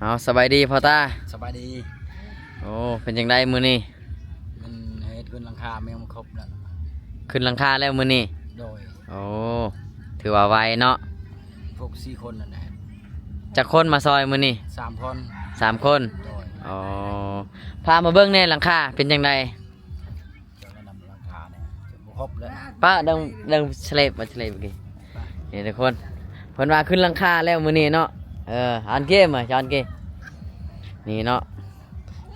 ເອົາ ສະບາຍດີພໍ່ຕາ. ສະບາຍດີ. ໂອ້ ເປັນຈັ່ງໃດມື້ນີ້? ມັນເຮັດຂຶ້ນຫຼັງຄາ ແມ່ນມັນຄົບແລ້ວ. ຂຶ້ນຫຼັງຄາແລ້ວມື້ນີ້? ໂດຍ. ໂອ້ ຖືວ່າໄວເນາະ. ພວກສີ່ຄົນນັ້ນແຫຼະ. ຈັກຄົນມາຊ່ອຍມື້ນີ້? ສາມຄົນ. ສາມຄົນ? ໂດຍ. ອໍ ພາມາເບິ່ງແດ່ ຫຼັງຄາເປັນຈັ່ງໃດ? ເຈົ້ານຳຫຼັງຄານີ້ບໍ່ຄົບແລ້ວ. ປະ ດັງ ດັງສະເລັບ ມາສະເລັບກີ້. ນີ້ທຸກຄົນ ເພິ່ນວ່າຂຶ້ນຫຼັງຄາແລ້ວມື້ນີ້ເນາະ. ເອີ ອ່ານເກມ ອ່ານເກມ ນີ້ເນາະ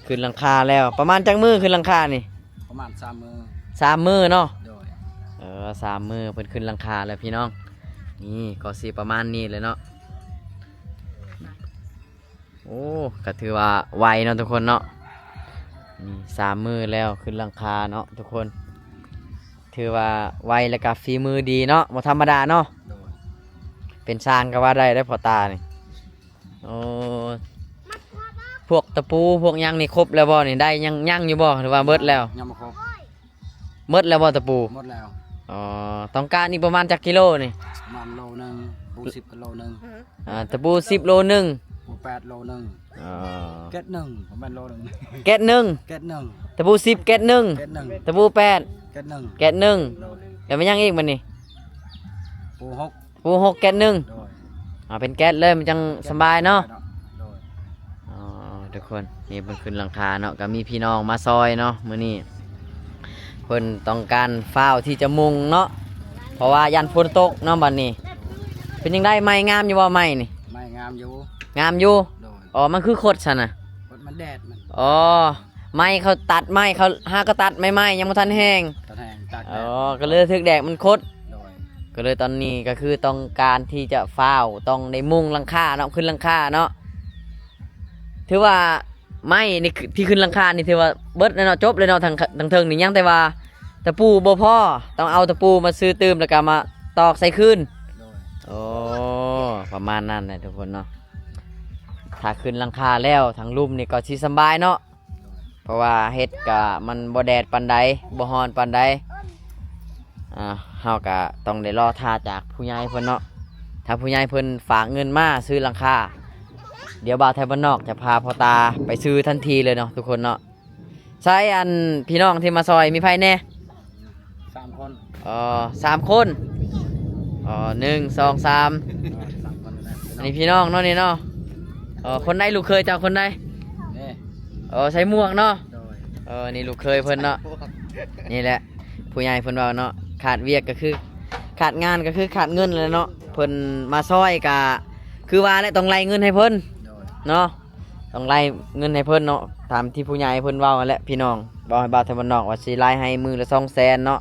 ຂຶ້ນຫຼັງຄາແລ້ວ. ປະມານຈັກມື້ຂຶ້ນຫຼັງຄານີ້? ປະມານສາມມື້. ສາມມື້ເນາະ? ໂດຍ. ເອີ ສາມມື້ເພິ່ນຂຶ້ນຫຼັງຄາແລ້ວພີ່ນ້ອງ. ນີ້ກໍຊິປະມານນີ້ແຫຼະເນາະ. ໂອ້ ກໍຖືວ່າໄວເນາະທຸກຄົນເນາະ. ນີ້ສາມມື້ແລ້ວຂຶ້ນຫຼັງຄາເນາະທຸກຄົນ. ຖືວ່າໄວ ແລ້ວກໍຝີມືດີເນາະ ບໍ່ທຳມະດາເນາະ. ໂດຍ. ເປັນຊ່າງກໍວ່າໄດ້ເດ້ພໍ່ຕານີ້. ໂອ້ ພວກຕະປູພວກຫຍັງນີ້ຄົບແລ້ວບໍ່ນີ້? ໄດ້ຍັງ ຍັງຢູ່ບໍ່ ຫຼືວ່າເບິດແລ້ວ? ຍັງບໍ່ຄົບ. ໝົດແລ້ວບໍ່ຕະປູ? ໝົດແລ້ວ. ອໍ ຕ້ອງການອີກປະມານຈັກກິໂລນີ້? ປະມານໂລໜຶ່ງ ປູສິບໂລໜຶ່ງ. ອ່າ ຕະປູສິບໂລໜຶ່ງ ປູແປດໂລໜຶ່ງ. ອໍ ເກັດໜຶ່ງ ປະມານໂລໜຶ່ງ. ເກັດໜຶ່ງ? ເກັດໜຶ່ງ. ຕະປູສິບ ເກັດໜຶ່ງ. ເກັດໜຶ່ງ. ຕະປູແປດ ເກັດໜຶ່ງ. ເກັດໜຶ່ງ. ໂດຍ. ແລ້ວແມ່ນຫຍັງອີກບັດນີ້? ປູຫົກ. ປູຫົກ ເກັດໜຶ່ງ. ໂດຍ. ເອົາເປັນເກັດເລີຍ ມັນຈັ່ງສະບາຍເນາະ. ໂດຍ. ອໍ ທຸກຄົນ ນີ້ເພິ່ນຂຶ້ນຫຼັງຄາເນາະ ກໍມີພີ່ນ້ອງມາຊ່ອຍເນາະມື້ນີ້. ເພິ່ນຕ້ອງການຟ້າວທີ່ຈະມຸງເນາະ ເພາະວ່າຢ້ານຝົນຕົກເນາະບັດນີ້. ເປັນຈັ່ງໃດ ໄມ້ງາມຢູ່ບໍ່ ໄມ້ນີ້? ໄມ້ງາມຢູ່. ງາມຢູ່? ໂດຍ. ອໍ ມັນຄືຄົດຊັ້ນນະ? ຄົດມັນແດດມັນ. ອໍ ໄມ້ເຂົາຕັດໄມ້ ເຂົາຫາກໍຕັດໃໝ່ໆ ຍັງບໍ່ທັນແຫ້ງ. ຕັດແຫ້ງ ຕາກແດດ. ອໍ ກໍເລີຍຖືກແດດມັນຄົດ. ໂດຍ. ກໍເລີຍຕອນນີ້ກໍຄືຕ້ອງການທີ່ຈະຟ້າວ ຕ້ອງໄດ້ມຸງຫຼັງຄາເນາະ ຂຶ້ນຫຼັງຄາເນາະ. ຖືວ່າໄມ້ນີ້ ທີ່ຂຶ້ນຫຼັງຄານີ້ຖືວ່າເບິດແລ້ວເນາະ ຈົບແລ້ວເນາະ. ທາງ ທາງເທິງນີ້ຍັງແຕ່ວ່າຕະປູບໍ່ພໍ ຕ້ອງເອົາຕະປູມາຊື້ຕື່ມ ແລ້ວກໍມາຕອກໃສ່ຄືນ. ໂດຍ. ໂອ້ ປະມານນັ້ນແຫຼະທຸກຄົນເນາະ. ຖ້າຂຶ້ນຫຼັງຄາແລ້ວ ທາງລຸ່ມນີ້ກໍຊິສະບາຍເນາະ. ເພາະວ່າເຮັດກະມັນບໍ່ແດດປານໃດ ບໍ່ຮ້ອນປານໃດ. ອ່າ ເຮົາກະຕ້ອງໄດ້ລໍຖ້າຈາກຜູ້ໃຫຍ່ເພິ່ນເນາະ. ຖ້າຜູ້ໃຫຍ່ເພິ່ນຝາກເງິນມາຊື້ຫຼັງຄາ ດຽວບ່າວໄທບ້ານນອກຈະພາພໍ່ຕາໄປຊື້ທັນທີເລີຍເນາະທຸກຄົນເນາະ. ໃສ ອັນ ພີ່ນ້ອງທີ່ມາຊ່ອຍມີໃຜແດ່? ສາມຄົນ. ອໍ ສາມຄົນ. ອໍ ໜຶ່ງ ສອງ ສາມ. ເອີ ສາມຄົນນະ. ອັນນີ້ພີ່ນ້ອງເນາະນີ້ເນາະ. ອໍ ຄົນໃດ ລູກເຂີຍເຈົ້າຄົນໃດ? ນີ້. ອໍ ໃສ່ໝວກເນາະ. ໂດຍ. ເອີ ນີ້ລູກເຂີຍເພິ່ນເນາະ. ນີ້ແຫຼະ ຜູ້ໃຫຍ່ເພິ່ນເວົ້າເນາະ ຂາດວຽກກໍຄືຂາດງານ ກໍຄືຂາດເງິນແຫຼະເນາະ. ເພິ່ນມາຊ່ອຍກະຄືວ່າແຫຼະ ຕ້ອງໄລ່ເງິນໃຫ້ເພິ່ນ. ໂດຍ. ເນາະ. ຕ້ອງໄລ່ເງິນໃຫ້ເພິ່ນເນາະ ຕາມທີ່ຜູ້ໃຫຍ່ເພິ່ນເວົ້າຫັ້ນແຫຼະພີ່ນ້ອງ. ເວົ້າໃຫ້ບ່າວໄທບ້ານນອກວ່າຊິໄລ່ໃຫ້ມື້ລະສອງແສນເນາະ.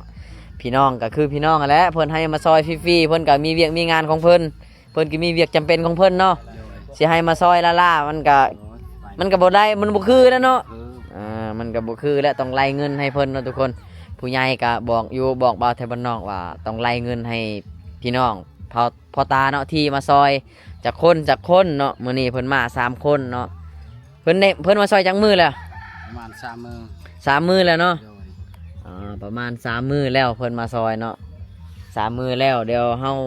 ພີ່ນ້ອງກໍຄືພີ່ນ້ອງຫັ້ນແຫຼະ ເພິ່ນໃຫ້ມາຊ່ອຍຟຣີໆ ເພິ່ນກໍມີວຽກມີງານຂອງເພິ່ນ ເພິ່ນກໍມີວຽກຈຳເປັນຂອງເພິ່ນເນາະ. ໂດຍ. ຊິໃຫ້ມາຊ່ອຍລ້າໆ ມັນກໍ ໂອ້ຍ ມັນກໍບໍ່ໄດ້ ມັນບໍ່ຄືແລ້ວເນາະ. ເອີ ເອີ ມັນກໍບໍ່ຄືແຫຼະ ຕ້ອງໄລ່ເງິນໃຫ້ເພິ່ນເນາະທຸກຄົນ. ຜູ້ໃຫຍ່ກໍບອກຢູ່ ບອກບ່າວໄທບ້ານນອກວ່າຕ້ອງໄລ່ເງິນໃຫ້ພີ່ນ້ອງ ພໍ່ ພໍ່ຕາເນາະ ທີ່ມາຊ່ອຍ ຈັກຄົນ ຈັກຄົນເນາະ. ມື້ນີ້ເພິ່ນມາສາມຄົນເນາະ. ເພິ່ນໄດ້ ເພິ່ນມາຊ່ອຍຈັກມື້ແລ້ວ? ປະມານສາມມື້. ສາມມື້ແລ້ວເນາະ. ໂດຍ. ອ່າ ປະມານສາມມື້ແລ້ວເພິ່ນມາຊ່ອຍເນາະ ສາມມື້ແລ້ວ. ດຽວເຮົາ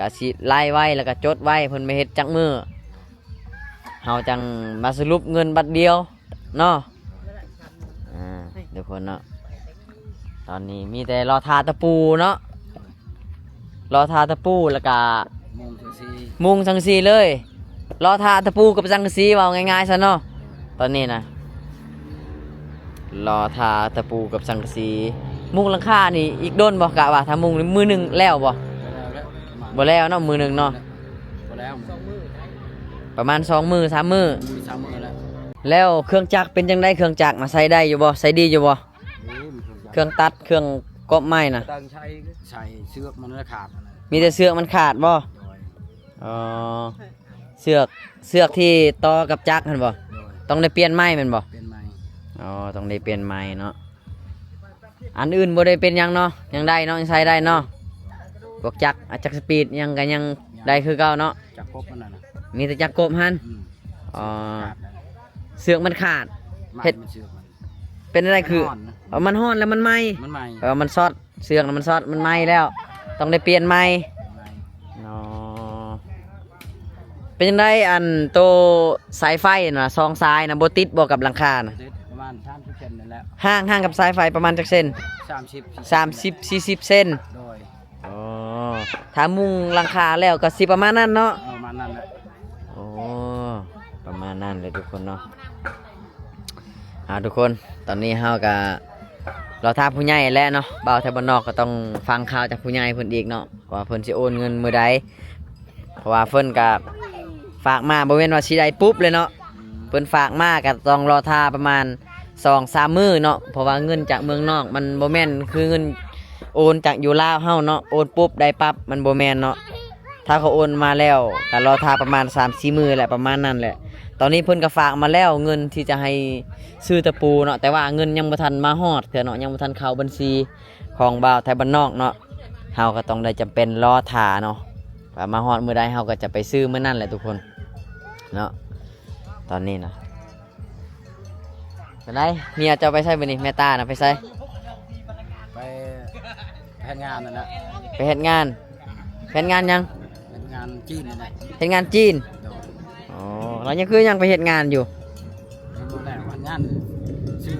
ກະຊິໄລ່ໄວ້ ແລ້ວກະຈົດໄວ້ ເພິ່ນມາເຮັດຈັກມື້ ເຮົາຈັ່ງມາສະຫຼຸບເງິນບັດດຽວເນາະ. ອ່າ ທຸກຄົນເນາະ ຕອນນີ້ມີແຕ່ລໍຖ້າຕະປູເນາະ ລໍຖ້າຕະປູ ແລ້ວກະມຸງສັງກະສີ ມຸງສັງກະສີເລີຍ. ລໍຖ້າຕະປູກັບສັງກະສີ ເວົ້າງ່າຍໆຊະເນາະ ຕອນນີ້ນະ. ລໍຖ້າຕະປູກັບສັງກະສີ. ມຸງຫຼັງຄານີ້ອີກດົນບໍ່? ກະວ່າຖ້າມຸງນີ້ມື້ໜຶ່ງແລ້ວບໍ່? ບໍ່ແລ້ວແຫຼະ ບໍ່ແລ້ວເນາະ ມື້ໜຶ່ງເນາະ. ບໍ່ແລ້ວ ປະມານສອງມື້ ສາມມື້ ມື້ສາມມື້ແລ້ວ. ແລ້ວເຄື່ອງຈັກເປັນຈັ່ງໃດ? ເຄື່ອງຈັກນະໃຊ້ໄດ້ຢູ່ບໍ່? ໃຊ້ດີຢູ່ບໍ່? ເອີ ເຄື່ອງຕັດ ເຄື່ອງກອບໄມ້ນະ ໃຊ້ ໃຊ້ເຊືອກມັນຂາດ ມີແຕ່ເຊືອກມັນຂາດບໍ່? ໂດຍ. ອໍ ເຊືອກ ເຊືອກທີ່ຕໍ່ກັບຈັກຫັ້ນບໍ່? ໂດຍ. ຕ້ອງໄດ້ປ່ຽນໃໝ່ແມ່ນບໍ່? ປ່ຽນໃໝ່. ອໍ ຕ້ອງໄດ້ປ່ຽນໃໝ່ເນາະ. ອັນອື່ນບໍ່ໄດ້ເປັນຫຍັງເນາະ ຍັງໄດ້ເນາະ ຍັງໃຊ້ໄດ້ເນາະ. ພວກຈັກ ອາ ຈັກສະປີດຫຍັງກໍຍັງ ຍັງ ໄດ້ຄືເກົ່າເນາະ. ຈັກກົບມັນນະ ມີແຕ່ຈັກກົບຫັ້ນ. ອືມ. ອໍ ເຊືອກມັນຂາດ ມັນຂາດ ເຮັດ ມັນເຊືອກມັນ ເປັນອະໄລຄື ມັນຮ້ອນນະ ເອີ ມັນຮ້ອນແລ້ວມັນໄໝ້ ມັນໄໝ້ ເອີ ມັນຊັອດ ເຊືອກນະມັນຊັອດ ມັນໄໝ້ແລ້ວ ຕ້ອງໄດ້ປ່ຽນໃໝ່. ໃໝ່. ອໍ ເປັນຈັ່ງໃດ ອັນໂຕສາຍໄຟນະ ສອງສາຍນະ ບໍ່ຕິດບໍ່ກັບຫຼັງຄານະ? ຕິດປະມານສາມສິບເຊັນນີ້ແຫຼະ. ຫ່າງ ຫ່າງກັບສາຍໄຟປະມານຈັກເຊັນ? ສາມສິບ ສາມສິບ ສີ່ສິບເຊັນ. ໂດຍ. ອໍ ຖ້າມຸງຫຼັງຄາແລ້ວກໍຊິປະມານນັ້ນເນາະ? ເອີ ປະມານນັ້ນແຫຼະ. ໂອ້ ປະມານນັ້ນແຫຼະທຸກຄົນເນາະ. ເອົາ ທຸກຄົນ ຕອນນີ້ເຮົາກໍລໍຖ້າຜູ້ໃຫຍ່ແຫຼະເນາະ. ບ່າວໄທບ້ານນອກກໍຕ້ອງຟັງຂ່າວຈາກຜູ້ໃຫຍ່ເພິ່ນອີກເນາະ ວ່າເພິ່ນຊິໂອນເງິນມື້ໃດ ເພາະວ່າເພິ່ນກໍຝາກມາ ບໍ່ແມ່ນວ່າຊິໄດ້ປຸບເລີຍເນາະ. ເພິ່ນຝາກມາກໍຕ້ອງລໍຖ້າປະມານສອງສາມມື້ເນາະ ເພາະວ່າເງິນຈາກເມືອງນອກມັນບໍ່ແມ່ນຄືເງິນໂອນຈາກຢູ່ລາວເຮົາເນາະ ໂອນປຸບໄດ້ປັບ ມັນບໍ່ແມ່ນເນາະ. ຖ້າເຂົາໂອນມາແລ້ວກໍລໍຖ້າປະມານສາມສີ່ມື້ແຫຼະ ປະມານນັ້ນແຫຼະ. ຕອນນີ້ເພິ່ນກໍຝາກມາແລ້ວ ເງິນທີ່ຈະໃຫ້ຊື້ຕະປູເນາະ ແຕ່ວ່າເງິນຍັງບໍ່ທັນມາຮອດເທື່ອເນາະ ຍັງບໍ່ທັນເຂົ້າບັນຊີຂອງບ່າວໄທບ້ານນອກເນາະ. ເຮົາກໍຕ້ອງໄດ້ຈຳເປັນລໍຖ້າເນາະ ວ່າມາຮອດມື້ໃດເຮົາກໍຈະໄປຊື້ມື້ນັ້ນແຫຼະທຸກຄົນເນາະ. ຕອນນີ້ນະ ເປັນໃດ ເມຍເຈົ້າໄປໃສມື້ນີ້? ແມ່ຕານະໄປໃສ? ໄປເຮັດງານນັ້ນແຫຼະ. ໄປເຮັດງານ? ເຮັດງານຫຍັງ? ເຮັດງານຈີນນັ້ນແຫຼະ. ເຮັດງານຈີນ? ໂດຍ. ອໍ ແລ້ວຍັງຄືຍັງໄປເຮັດງານຢູ່? ບໍ່ແລ້ວ ເຮັດງານຊື້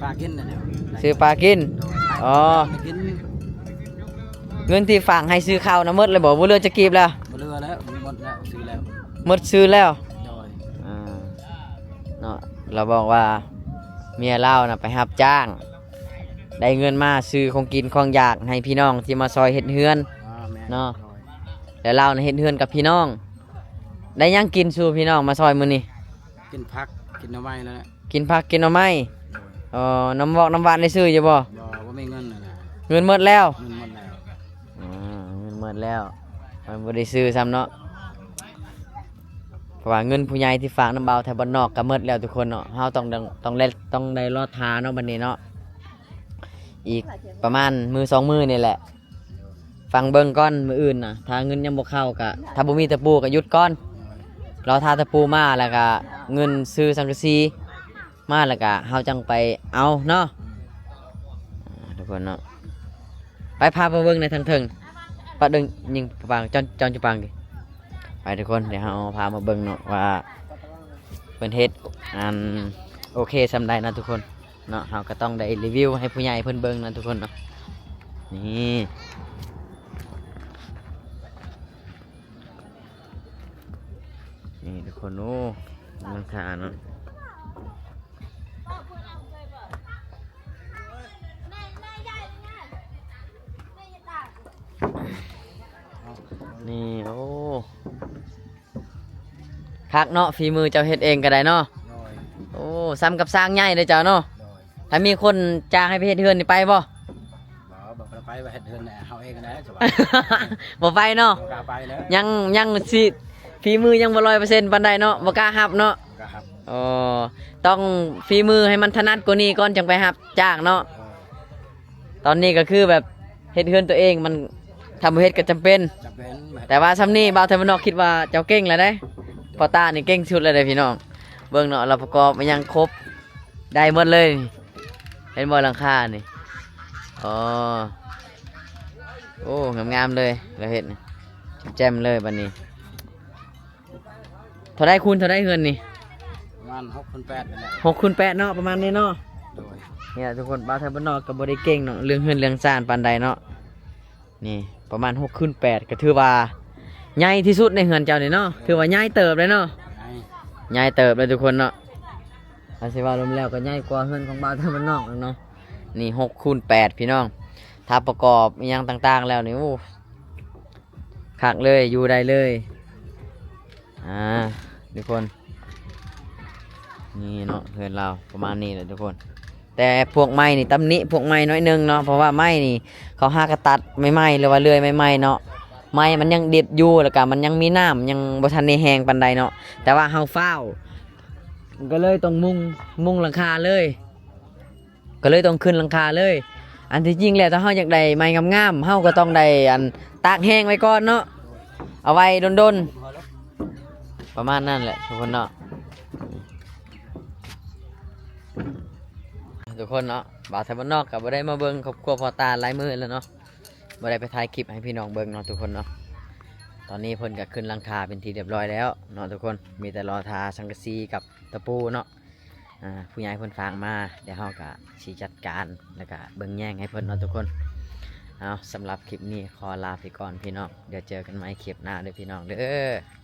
ປາກິນນັ້ນແຫຼະ. ຊື້ປາກິນ? ໂດຍ. ອໍ ເງິນທີ່ຝາກໃຫ້ຊື້ເຂົ້ານະ ໝົດແລ້ວບໍ່? ບໍ່ເຫຼືອຈັກກີບແລ້ວ? ບໍ່ເຫຼືອແລ້ວ ໝົດແລ້ວ ຊື້ແລ້ວ. ໝົດຊື້ແລ້ວ? ໂດຍ. ອ່າ ເນາະ ລາວບອກວ່າເມຍລາວນະໄປຮັບຈ້າງ ໄດ້ເງິນມາຊື້ຂອງກິນຂອງຢາກໃຫ້ພີ່ນ້ອງທີ່ມາຊ່ອຍເຮັດເຮືອນ. ອ່າ ແມ່ນ ເນາະ. ໂດຍ. ແລ້ວລາວນະເຮັດເຮືອນກັບພີ່ນ້ອງ. ໄດ້ຫຍັງກິນສູ່ພີ່ນ້ອງມາຊ່ອຍມື້ນີ້? ກິນຜັກ ກິນໜໍ່ໄມ້ແລ້ວແຫຼະ. ກິນຜັກກິນໜໍ່ໄມ້. ໂດຍ. ອໍ ນ້ຳວອກນ້ຳຫວານໄດ້ຊື້ຢູ່ບໍ່? ບໍ່ ບໍ່ມີເງິນນັ້ນນະ. ເງິນໝົດແລ້ວ? ເງິນໝົດແລ້ວ. ອໍ ເງິນໝົດແລ້ວ ມັນບໍ່ໄດ້ຊື້ຊ້ຳເນາະ. ເພາະວ່າເງິນຜູ້ໃຫຍ່ທີ່ຝາກນຳບ່າວໄທບ້ານນອກກໍໝົດແລ້ວທຸກຄົນເນາະ. ເຮົາຕ້ອງ ຕ້ອງໄດ້ ຕ້ອງໄດ້ລໍຖ້າເນາະ ບັດນີ້ເນາະ. ອີກປະມານມື້ສອງມື້ນີ້ແຫຼະ ຟັງເບິ່ງກ່ອນ ມື້ອື່ນນະ ຖ້າເງິນຍັງບໍ່ເຂົ້າກະ ຖ້າບໍ່ມີຕະປູກະຢຸດກ່ອນ ລໍຖ້າຕະປູມາ ແລ້ວກະເງິນຊື້ສັງກະສີມາ ແລ້ວກະເຮົາຈັ່ງໄປເອົາເນາະ ອືມ ອ່າ ທຸກຄົນເນາະ. ໄປພາໄປເບິ່ງໃນທາງເທິງ ປະດຶງຍິງປາງ ຈອນ ຈອນຈຸປັງ ໄປທຸກຄົນ ດຽວເຮົາພາມາເບິ່ງເນາະ ວ່າເພິ່ນເຮັດ ອັນ ໂອເຄສ່ຳໃດນະທຸກຄົນ. ເນາະ ເຮົາກໍຕ້ອງໄດ້ຣີວິວໃຫ້ຜູ້ໃຫຍ່ເພິ່ນເບິ່ງນະທຸກຄົນເນາະ. ນີ້ ນີ້ທຸກຄົນ ໂອ້ ຫຼັງຄາເນາະ ນີ້ ໂອ້. ຄັກເນາະ ຝີມືເຈົ້າເຮັດເອງກໍໄດ້ເນາະ. ໂດຍ. ໂອ້ ສ່ຳກັບຊ່າງໃຫຍ່ເດ້ເຈົ້າເນາະ. ໂດຍ. ຖ້າມີຄົນຈ້າງໃຫ້ໄປເຮັດເຮືອນນີ້ໄປບໍ່? ບໍ່ ບໍ່ໄປ ໄປເຮັດເຮືອນເຮົາເອງກໍໄດ້. ບໍ່ໄປເນາະ. ບໍ່ກ້າໄປແລ້ວ ຍັງ ຍັງຊິ ຝີມືຍັງບໍ່ຮ້ອຍເປີເຊັນປານໃດເນາະ ບໍ່ກ້າຮັບເນາະ. ບໍ່ກ້າຮັບ. ອໍ ຕ້ອງ ຝີມືໃຫ້ມັນຖະໜັດກວ່ານີ້ກ່ອນ ຈັ່ງໄປຮັບຈ້າງເນາະ. ໂດຍ. ຕອນນີ້ກໍຄືແບບເຮັດເຮືອນຕົວເອງ ມັນ ຖ້າບໍ່ເຮັດກໍຈຳເປັນ ຈຳເປັນ. ແຕ່ວ່າຊ່ຳນີ້ ບ່າວໄທບ້ານນອກຄິດວ່າເຈົ້າເກັ່ງແລ້ວເດ້. ໂດຍ. ພໍ່ຕານີ້ເກັ່ງສຸດແລ້ວເດ້ພີ່ນ້ອງ. ເບິ່ງເນາະ ລາວປະກອບອີ່ຫຍັງຄົບ ໄດ້ໝົດເລີຍ. ເຫັນບໍ່ຫຼັງຄານີ້? ອໍ ໂອ້ ງາມໆເລີຍ ລາວເຮັດນີ້ ແຈ່ມເລີຍບັດນີ້. ເທົ່າໃດຄູນເທົ່າໃດເຮືອນນີ້? ປະມານຫົກຄູນແປດນີ້ແຫຼະ. ຫົກຄູນແປດເນາະ ປະມານນີ້ເນາະ. ໂດຍ. ນີ້ແຫຼະທຸກຄົນ ບ່າວໄທບ້ານນອກກໍບໍ່ໄດ້ເກັ່ງເນາະ ເລື່ອງເຮືອນເລື່ອງຊານປານໃດເນາະ. ນີ້ປະມານຫົກຄູນແປດ ກໍຖືວ່າໃຫຍ່ທີ່ສຸດໃນເຮືອນເຈົ້ານີ້ເນາະ. ໂດຍ. ຖືວ່າໃຫຍ່ເຕີບເລີຍເນາະ. ໃຫຍ່ ໃຫຍ່ເຕີບເລີຍທຸກຄົນເນາະ. ຖ້າຊິເວົ້າລວມແລ້ວກໍໃຫຍ່ກວ່າເຮືອນຂອງບ່າວໄທບ້ານນອກເນາະ. ນີ້ຫົກຄູນແປດ ພີ່ນ້ອງ ຖ້າປະກອບອີ່ຫຍັງຕ່າງໆແລ້ວນີ້ ໂອ້ ຄັກເລີຍ ຢູ່ໄດ້ເລີຍ. ອ່າ ທຸກຄົນ ນີ້ເນາະ ເຮືອນລາວປະມານນີ້ແຫຼະທຸກຄົນ. ແຕ່ພວກໄມ້ນີ້ ຕຳໜິພວກໄມ້ໜ້ອຍໜຶ່ງເນາະ ເພາະວ່າໄມ້ນີ້ເຂົາຫາກະຕັດໃໝ່ໆ ຫຼືວ່າເລື່ອຍໃໝ່ໆເນາະ. ໄມ້ມັນຍັງດິບຢູ່ ແລ້ວກະມັນຍັງມີນ້ຳ ຍັງບໍ່ທັນໄດ້ແຫ້ງປານໃດເນາະ. ແຕ່ວ່າເຮົາຟ້າວ ກໍເລີຍຕ້ອງມຸງ ມຸງຫຼັງຄາເລີຍ. ກໍເລີຍຕ້ອງຂຶ້ນຫຼັງຄາເລີຍ. ອັນທີ່ຈິງແລ້ວ ຖ້າເຮົາຢາກໄດ້ໄມ້ງາມໆ ເຮົາກໍຕ້ອງໄດ້ ອັນ ຕາກແຫ້ງໄວ້ກ່ອນເນາະ ເອົາໄວ້ດົນໆ ປະມານນັ້ນແຫຼະທຸກຄົນເນາະ. ທຸກຄົນເນາະ ບ່າວໄທບ້ານນອກກໍບໍ່ໄດ້ມາເບິ່ງຄອບຄົວພໍ່ຕາຫຼາຍມື້ແລ້ວເນາະ. ບໍ່ໄດ້ໄປຖ່າຍຄລິບໃຫ້ພີ່ນ້ອງເບິ່ງເນາະທຸກຄົນເນາະ. ຕ ຕອນນີ້ເພິ່ນກໍຂຶ້ນຫຼັງຄາເປັນທີ່ຮຽບຮ້ອຍແລ້ວເນາະທຸກຄົນ ມີແຕ່ລໍຖ້າສັງກະສີກັບຕະປູເນາະ. ອ່າ ຜູ້ໃຫຍ່ເພິ່ນຝາກມາ ດຽວເຮົາກໍຊິຈັດການ ແລ້ວກໍເບິ່ງແຍງໃຫ້ເພິ່ນເນາະທຸກຄົນ. ເອົາ ສຳລັບຄລິບນີ້ຂໍລາໄປກ່ອນພີ່ນ້ອງ ດຽວເຈີກັນໃໝ່ຄລິບໜ້າເດີພີ່ນ້ອງເດີ.